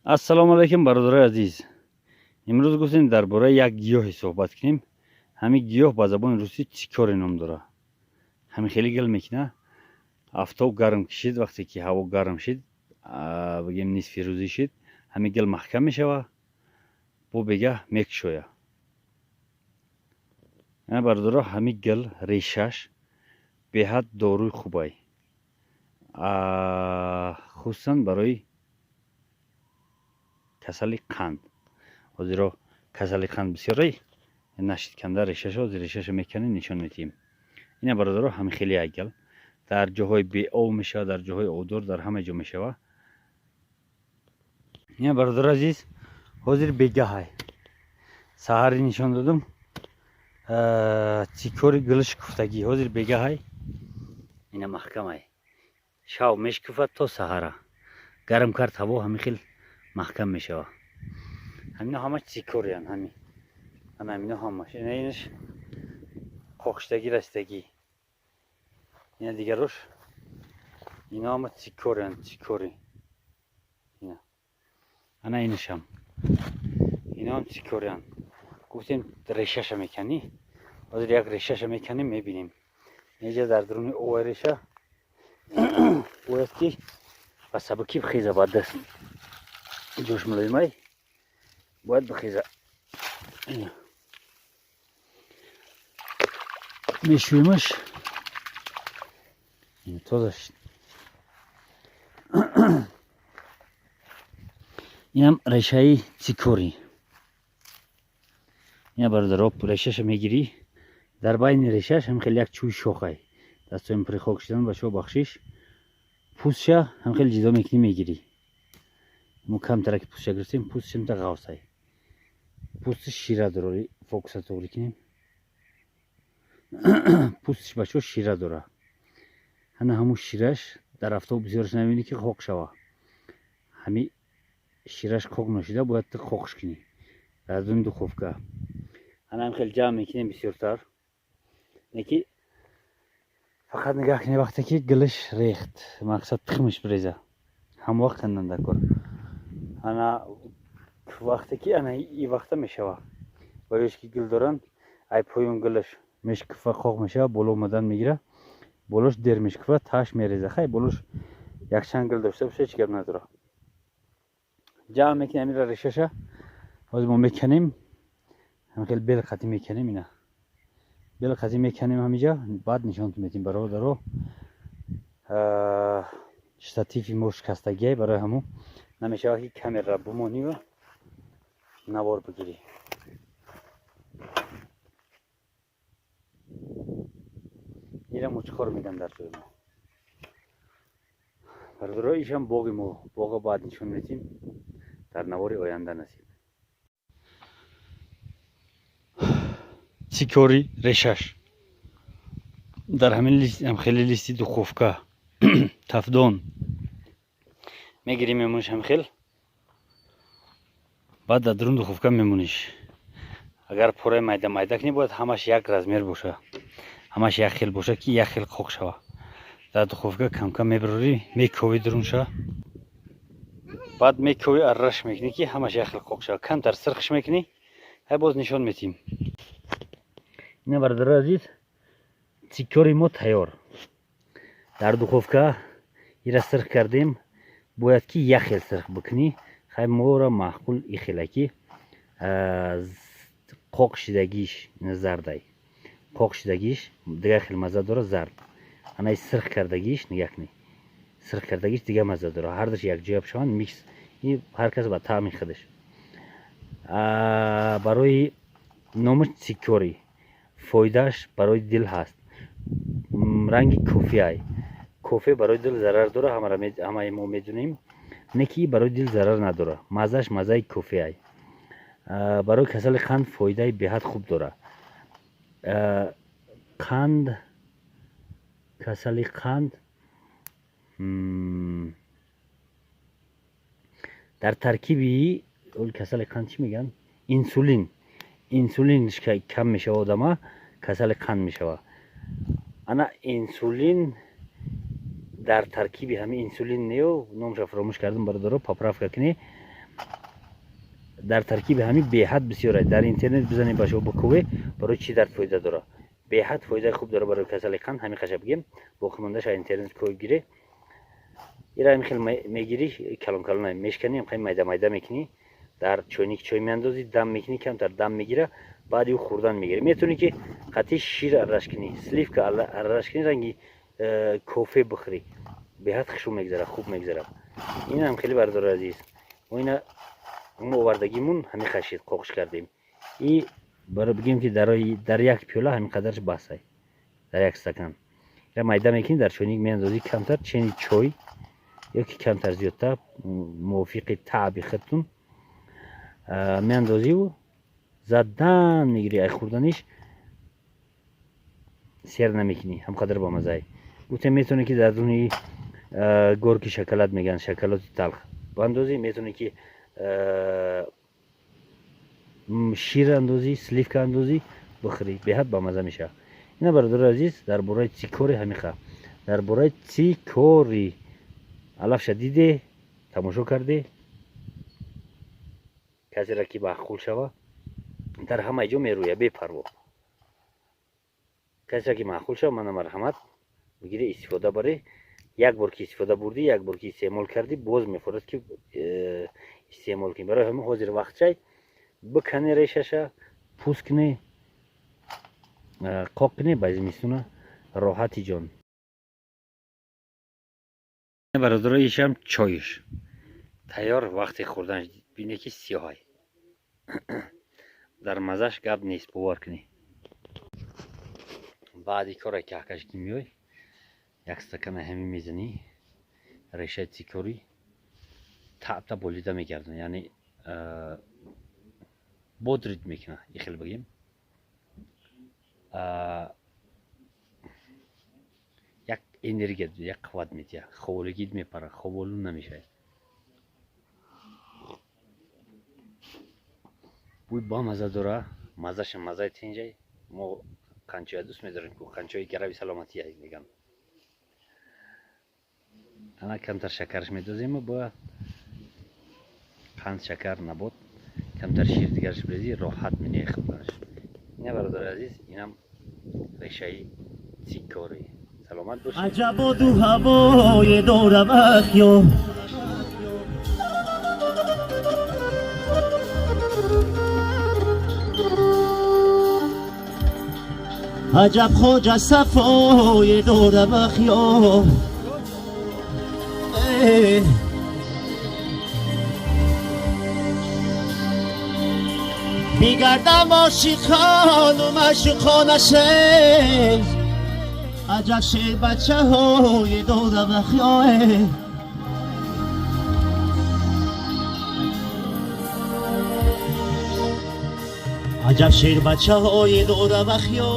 Ассалому алайкум, бародарои азиз. Имрӯз гуфтем, дар бораи як гиёҳе суҳбат кунем. Ҳамин гиёҳ ба забони русӣ цикорий ном дорад. Ҳамин хеле гил мекуна. Афтоб гарм кишид, вақте ки ҳаво гарм шид, бигем, нисфи рӯзӣ шид, ҳамин гил маҳкам мешава, бо бегаҳ мекушоя. Бародаро, ҳамин гил решаш беҳад доруи хубай, хусусан барои касали қанд. Ҳозиро касали қанд бисёрай нашид канда решаша. Ҳозир решаша меканем, нишон медиҳем. Ина, бародаро, ҳамин хеле як гил дар ҷоҳои беоб мешавад, дар ҷоҳои обдор, дар ҳама ҷо мешавад. Ина, бародаро азиз, ҳозир бегаҳай. Саҳари нишон додум цикорий гили шукуфтагӣ. Ҳозир бегаҳай, ина маҳкамай. Шав мешкуфад то саҳара. Гарм кард ҳаво, ҳамин хел маҳкам мешавад. Ҳамино ҳама цикорий ян. Ҳами ана ҳамино ҳамаш, ина инаш қоқиштагӣ расидагӣ, ина дигарош, ино ҳама цикорий ян, цикорий. Ина, ана инашам, иноам цикорий ян. Гуфтем, решаша меканӣ. Ҳозир як решаша меканем, мебинем. Инҷа дар дуруни овай реша бояд ки ба сабукӣ бихеза, ба даст ҷош мулоимай бояд бихеза. Мешӯемаш, тоза шид. Инам решаи цикорий. Ина, бародаро, решаша мегирӣ, дар байни решаш ҳам хеле як чӯи шохай. Дастоим пури хок шидан, бачаҳо, бахшиш. Пӯстша ҳам хеле ҷидо мекунӣ, мегирӣ. Мо камтара ки пӯстша гирифтем, пӯстшамта ғавсай, пӯстиш шира дора. Фокуса туғри кунем. Пӯстиш, бачаҳо, шира дора. Ҳана ҳамун шираш дар афтоб бисёраш намебинӣ, ки хок шава. Ҳами шираш хок нашида, бояд ту хокш кунӣ дар дуни духовка. Ҳана ҳам хеле ҷамъ мекунем бисёртар. Неки фақат нигаҳ кунед, вақте ки гилиш рехт, мақсад, тухмиш биреза, ҳам вақт кандан дар кор. Ана вақте ки ана и вақта мешава, бароиш ки гил доранд, ай поён гилаш мешкуфа, хок мешава, боло омадан мегира, болош дер мешкуфа, таш мереза. Хай, болош якчанд гил дошта боша, ҳеҷ гап надора. Ҷамъ мекунем амира решаша. Ҳозир мо меканем, ҳам хел бел қатӣ меканем. Ина бел қатӣ меканем ҳамиҷа, баъд нишонтон медиҳем, бародаро. Штативи мо шикастагиай, барои ҳамун намешавад, ки камера бумонӣ ва навор бигирӣ. Ира мучхор меган дар ҷои мо, бародаро. Ишам боғи мо. Боға баъд нишон медиҳем дар навори оянда, насиб. Цикорий решаш дар ҳамин хеле листи духовка, тафдон мегирӣ, мемониш ҳам хел, баъд дар дурун духовка мемониш. Агар пораи майда майда кунӣ, бояд ҳамаш як размер боша, ҳамаш як хел боша, ки як хел хок шава. Дар духовка камкам мебирорӣ, мековӣ дурунша, баъд мековӣ, арраш мекунӣ, ки ҳамаш як хел хок шава. Камтар сирхш мекунӣ. Ҳай, боз нишон медиҳем. Ина, бародарои азиз, цикорий мо тайёр. Дар духовка ира сирх кардем. Бояд ки як хел сирх бикунӣ. Хай, мора маъқул и хела, ки қоқ шидагиш зардай, қоқ шидагиш дигар хел мазза дора, зард. Анаи сирх кардагиш, нигаҳ кунӣ, сирх кардагиш дигар мазза дора. Ҳардуш якҷоя бишаванд, микс, и ҳар кас ба таъми худаш. Барои номаш цикорий, фоидааш барои дил ҳаст. Ранги кофеай. Кофе барои дил зарар дора, ҳамаи мо медонем, не ки барои дил зарар надора. Маззааш маззаи кофеай. Барои касали қанд фоидаи беҳад хуб дора. Қанд, касали қанд, дар таркиби касали қанд чӣ мегӯянд, инсулин, инсулин кам мешава, одама касали қанд мешава. Ана инсулин дар таркиби ҳамин инсулин нею, номша фаромӯш кардам, бародаро, поправка кунӣ. Дар таркиби ҳамин беҳад бисёр. Дар интернет бизанем, башо бикуве, барои чӣ дард фоида дора. Беҳад фоидаи хуб дора барои касали қанд. Ҳамин қаша бигем, боқимондаша интернет кӯй гире. Ира ҳамин хел мегирӣ, калон калон мешканӣ, ҳам майда майда мекунӣ, дар чойник чой меандозӣ, дам мекунӣ, камтар дам мегира, баъди ӯ хӯрдан мегирӣ. Метавонӣ ки қатъи шир арраш кунӣ, сливка арраш кунӣ, ранги кофе бихӯрӣ. Беҳад хушрӯ мегзара, хуб мегзара. Инам хеле, бародари азиз, мо ина мо овардагимун ҳамин қашид қоқиш кардем. И барои бигем ки дар як пиёла ҳамин қадарш басай, дар як стакан. Ира майда мекунӣ, дар чойник меандозӣ, камтар чени чой ё ки камтар зиёдтар, мувофиқи таъби худтун меандозиву задан мегирӣ. Ай хӯрданиш сер намекунӣ, ҳамқадар бамаззай. Гуфтем, метавонӣ ки дар дуни горки шоколад мегӯянд, шоколади талх бандозӣ, метавонӣ ки шир андозӣ, сливка андозӣ, бихӯрӣ, беҳад бамазза мешавад. Ина, бародари азиз, дар бораи цикорий ҳамиқа. Дар бораи цикорий алафша диде, тамошо карде, касеро ки маъқул шава, дар ҳамаи ҷо мерӯя бепарво. Касеро ки маъқул шава, мана марҳамат, бигире, истифода баре. Як бор ки истифода бурдӣ, як бор ки истеъмол кардӣ, боз мефорад ки истеъмол кунӣ. Барои ҳамин ҳозир вақтчай бикане решаша, пӯст кунӣ, қоқ кунӣ, ба зимистона роҳати ҷон. Бародаро, ишам чойш тайёр, вақти хӯрданаш. Бине ки сиёҳай, дар маззаш гап нест, бовар кунӣ. Баъди кора каҳкаш ки меёй, як стакана ҳамин мезанӣ, решаи цикорий таъбта болида мегардона, яъне бодрить мекунад, ихел бигем. Як энергия, як қувват медиҳад, ховолигит мепарад, хоболун намешавад. Бӯй бамазза дора, маззаша маззаи тинҷай. Мо қанчоя дӯст медорем ку, қанчои гарави саломатӣ мегӯянд. Ана камтар шакараш медозем, бояд қанд, шакар, набот, камтар шир дигараш брезӣ, роҳат минеи хӯрданаш. Ина, бародари азиз, инам решаи цикорий. Саломат бошед. Аҷаб боду ҳавое дорам, ахё. Аҷаб хоҷа сафое дорам, ахё. Мегардам ошиқону машуқона шер. Аҷаб шер бачаҳое дорам, ахё. Аҷаб шер бачаҳое дорам, ахё.